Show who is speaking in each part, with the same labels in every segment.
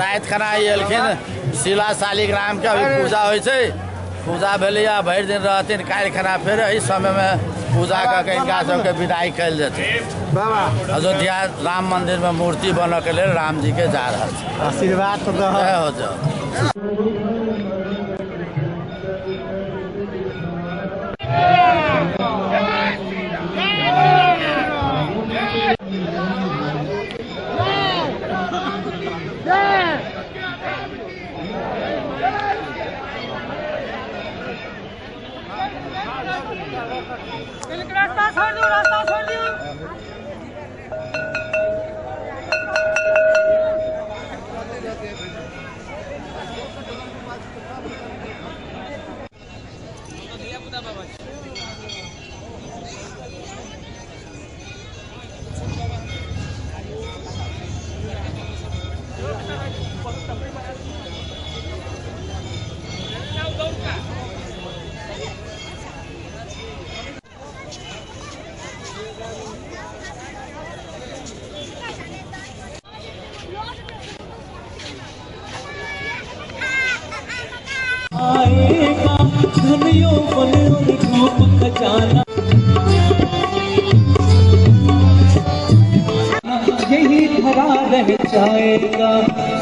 Speaker 1: राति खाना एलखिन शिला शालिग्राम के अभी पूजा होइ छै, पूजा भेलैया भरि दिन रहथिन, काल्हि खाना फेर एहि समय में पूजा कऽ के हिनका सबके विदाई कयल जेतै। अयोध्या राम मंदिर में मूर्ति बनऽ के लेल राम जी के जा रहल छै।
Speaker 2: आशीर्वाद तो
Speaker 1: जय हो जाओ।
Speaker 3: रास्ता छोड़ दो, रास्ता छोड़ दो।
Speaker 4: आएगा धन यौवन और रूप खजाना, यही धरा रह जाएगा।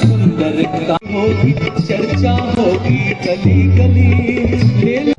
Speaker 4: सुंदर का होगी चर्चा होगी गली गली।